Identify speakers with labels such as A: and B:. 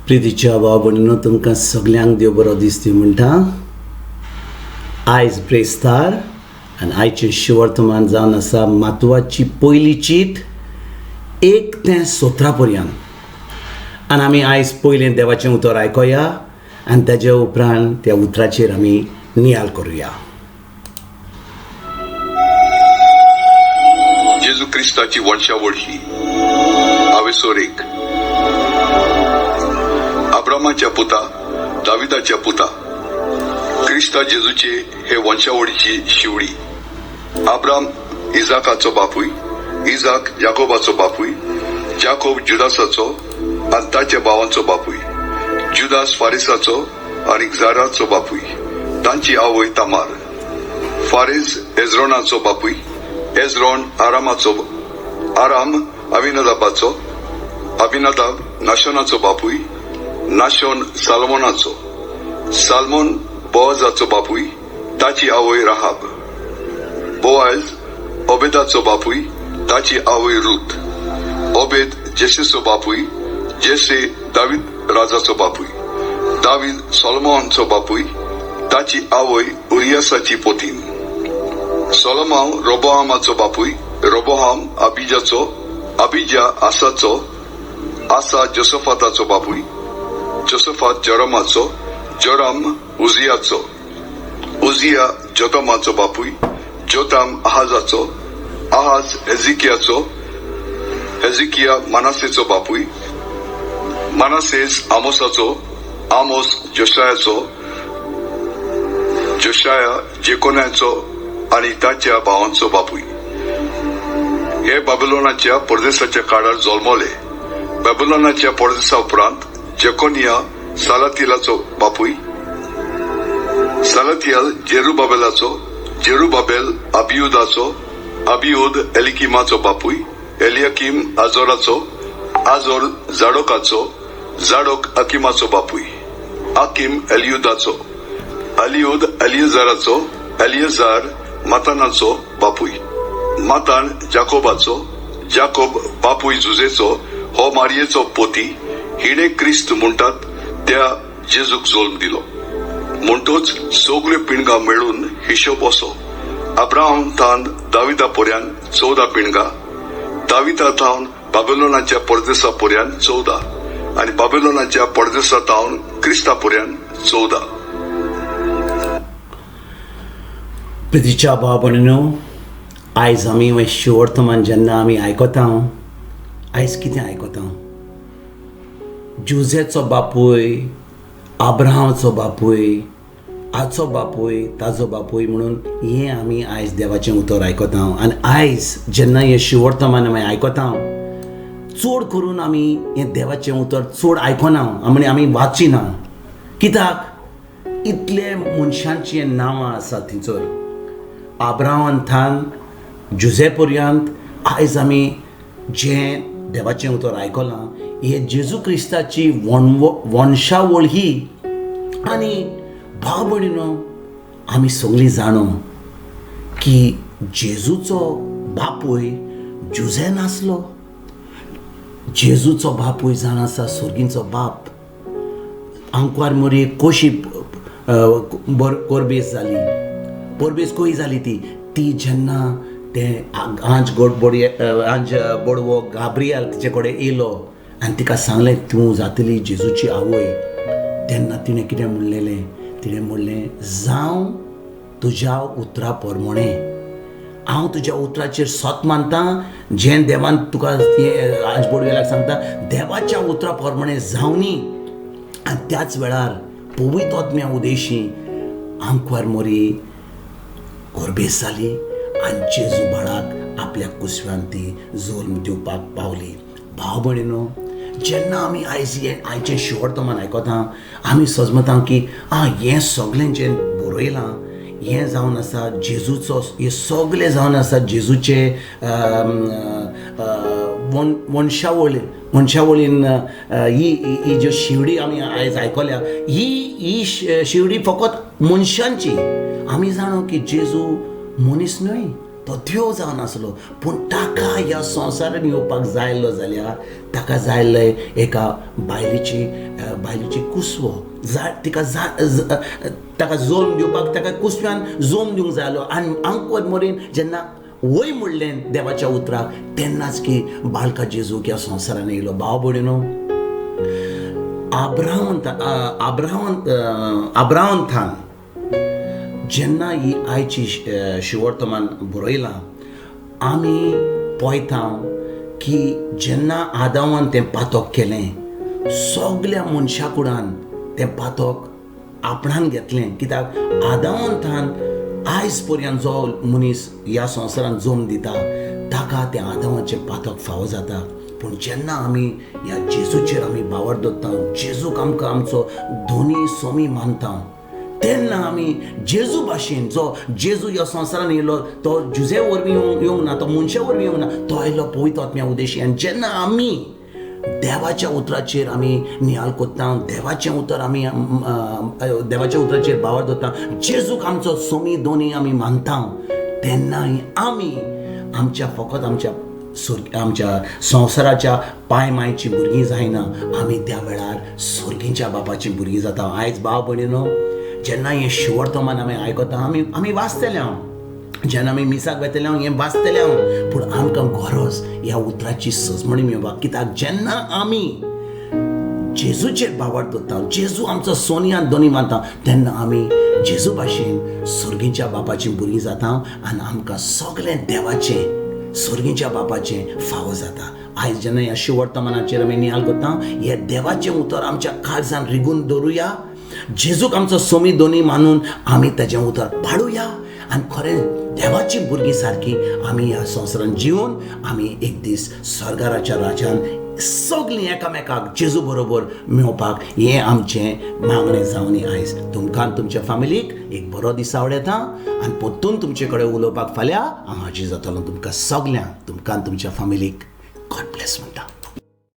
A: प्रितीच्या भाव भयणीनो, तुमकां सगल्यांक देव बरो दिसती म्हणटा. आयज ब्रेस्तार आनी आयचें शिवर्तमान जावन आसा मातवाची पयली चीट 1 ते 17 पर्यंत. आनी आमी आयज पयलें देवाचें उतर आयकोया आनी ताजे उपरांत त्या उतराचेर आमी नियाल करुया.
B: जेजू क्रिस्ताची वंशावळ ही आवेसोर 1. अब्रामाच्या पुता दाविदाच्या पुता क्रिस्ता जेजूचे हे वंशावळीची शिवडी. अब्राम इजाकाचो बापूय, इजाक जाकोबाचो बापूय, जाकोब जुदासाचो आनी ताच्या भावांचो बापूय, जुदास फारिसाचो आनी जाराचो बापूय, तांची आवय तामार. फारीस एज्रोनाचो बापूय, एज्रोन आरामाचो, आराम अभिनदाबाचो, अभिनदाब नाशोनाचो बापूय, नाशोन साल्मोनाचो, साल्मोन बोआजाचो बापूय, ताची आवय राहाब. बोआज ओबेदाचो बापूय, ताची आवय रूत. ओबेद जेसेचो बापूय, जेसे दावीद राजाचो बापूय, दावीद सोलोमोनाचो बापूय, ताची आवय उरियासाची पोतीन. सोलोमाव रोबोहामाचो बापूय, रोबोहाम अबिजाचो, अबिजा आसाचो, आसा जोसफाताचो बापूय, जोसफात जोरामाचो, जोराम उजियाचो, उजिया जोतामाचो बापूय, जोताम आहाजाचो, आहाज हेजिकियाचो, हेजिकिया मानासेचो बापूय, मानासेस आमोसाचो, आमोस जोशायाचो, जोशाया जेकोन्याचो आनी ताच्या भावांचो बापूय. हे बाबेलोनाच्या परदेसाच्या काळार जल्मले. बाबेलोनाच्या परदेसा उपरांत जेकोनिया सालातिलाचो बापूय, सालातियल जेरुबाबेलाचो, जेरुबाबेल अबियुदाचो, अबियुद एलिकिमाचो बापूय, एलियाकीम आजोराचो, आजोर जाडोकाचो, जाडोक अकिमाचो बापूय, अकिम एलियुदाचो, एलियुद एलियजाराचो, एलियजार मातानाचो बापूय, मातान जाकोबाचो, जाकोब बापूय जुजेचो, हो मारियेचो पोती, हिणे क्रिस्त म्हणटात त्या जेजूक जल्म दिलो. म्हणटूच सगल्यो पिणगां मेळून हिशोब असो: अब्राहम थावन दाविदा पर्यंत 14 पिणगां, दाविदा थावन बाबेलोनाच्या परदेसा पर्यंत 14 आनी बाबेलोनाच्या परदेसा थावन क्रिस्ता पर्यंत 14.
A: प्रितीच्या भाव भयणीनो, आयज आमी शिवर्तमान जेन्ना आमी आयकता, आयज कितें आयकता? जुजेचो बापूय, अब्राहामाचो बापूय, आचो बापूय, ताजो बापूय म्हणून हें आमी आयज देवाचें उतर आयकता. आनी आयज जेन्ना हें शिवर्तमान आमी आयकता, चड करून आमी हें देवाचें उतर चड आयकना, आनी आमी वाचिना. कित्याक? इतले मनशांची नांवां आसा थंयसर, अब्राहमान थान जुजे पर्यंत. आयज आमी जें देवाचें उतर आयकलां, हे जेजू क्रिस्ताची वंशावळ ही. आनी भाव भयणीनो, आमी सगळीं जाणो की जेजूचो बापूय जुजे नासलो. जेजूचो बापूय जाण आसा सर्गींचो बाप. आंकवार मोरी कशी कोरबेस जाली, कोरबेस खंय जाली ती ती जेन्ना तें आंज गोडबोडी आंज बोडवो गाब्रियल तिचे कडेन येयलो आनी तिका सांगलें तूं जातली जेजूची आवय, तेन्ना तिणें कितें म्हणलेलें? तिणें म्हणलें, जावं तुज्या उतरा प्रमाणें, हांव तुज्या उतराचेर सत मानता, जें देवान तुका आंज बोडवेलाक सांगता देवाच्या उतरा प्रमाणें जावनी. आनी त्याच वेळार पवित्र आत्म्या उदेशी आंकवार मोरी गोरबेस जाली आनी जेजू बाळाक आपल्या कुसव्यान ती जल्म दिवपाक पावली. भाव भयणीनो, जेन्ना आमी आयज हें आयचें शिवर्तमान आयकता, आमी सजमता की आं हें सगळें जें बरयलां हें जावन आसा जेजूचो, हें सगळें जावन आसा जेजूचे वंशावळी, वंशावळीन ही ही ज्यो शिवडी आमी आयज आयकल्या, ही ही शिवडी फकत मनशांची. आमी जाणो की जेजू मनीस न्हय, तो देव जावन आसलो, पूण ताका ह्या संवसारान येवपाक जाय आसलो जाल्यार ताका जाय आसलें एका बायलेची बायलेची कुसवो जाय, तिका ताका जोम दिवपाक ताका कुसव्यान जोम दिवंक जाय आसलो. आनी आंकवार मोरीन जेन्ना वय म्हणलें देवाच्या उतराक तेन्नाच की बाळका जेजूक ह्या संवसारान येयलो. भाव भयणीनो, आब्राहामान थान जेन्ना ही आयची शिवर्तमान बरयलां आमी पळयता की जेन्ना आदावान तें पातक केलें सगल्या मनशा कुडान तें पातक आपणान घेतलें. कित्याक आदावान थान आयज पर्यंत जो मनीस ह्या संवसारान जल्म दिता ताका तें आदावाचें पातक फावो जाता. पूण जेन्ना आमी ह्या जेजूचेर आमी बावर दवरता, जेजूक आमकां आमचो दोनी सोमी मानता, तेन्ना आमी जेजू भाशेन जो जेजू ह्या संवसारान येयलो तो जुजे वरवीं येवंक ना, तो मनशा वरवीं येवंक ना, तो आयलो पवित्र आत्म्या उद्देशी. आनी जेन्ना आमी देवाच्या उतराचेर आमी नियाळ करता, देवाचें उतर आमी देवाच्या उतराचेर बावर दवरता, जेजूक आमचो सोमी दोनी आमी मानता, तेन्नाय आमी आमच्या फकत आमच्या आमच्या संवसाराच्या पाय मायची भुरगीं जायना, आमी त्या वेळार सर्गीच्या बापाची भुरगीं जाता. आयज भाव भयणीनो, जेन्ना हें शिवर्तमान आमी आयकता, आमी आमी वाचतले हांव, जेन्ना आमी मिसाक वेतले हांव हें वाचतले हांव, पूण आमकां गरज ह्या उतराची सजमणी मेळपाक. कित्याक जेन्ना आमी जेजूचेर बावर दवरता, जेजू आमचो सोनी आनी दोनी मानता, तेन्ना आमी जेजू भाशेन सर्गीच्या बापाची भुरगीं जाता आनी आमकां सगळें देवाचें सर्गीच्या बापाचें फावो जाता. आयज जेन्ना ह्या शिवर्तमानाचेर आमी नियाळ करता, हे देवाचें उतर आमच्या काळजान रिगून दवरुया, जेजूक आमचो सोमी दोनी मानून आमी ताजें उतर पाडुया आनी खरें देवाची भुरगीं सारकी आमी ह्या संवसारान जिवन आमी एक दीस सर्गाराच्या राजान सगळीं एकामेकाक जेजू बरोबर मेळपाक हें आमचें मागणें जावन आयज तुमकां तुमच्या फॅमिलीक एक बरो दीस आवडटा आनी परतून तुमचे कडेन उलोवपाक फाल्यां हांव हाजीर जातलो. तुमकां सगल्यांक, तुमकां तुमच्या फॅमिलीक गॉड ब्लेस म्हणटा.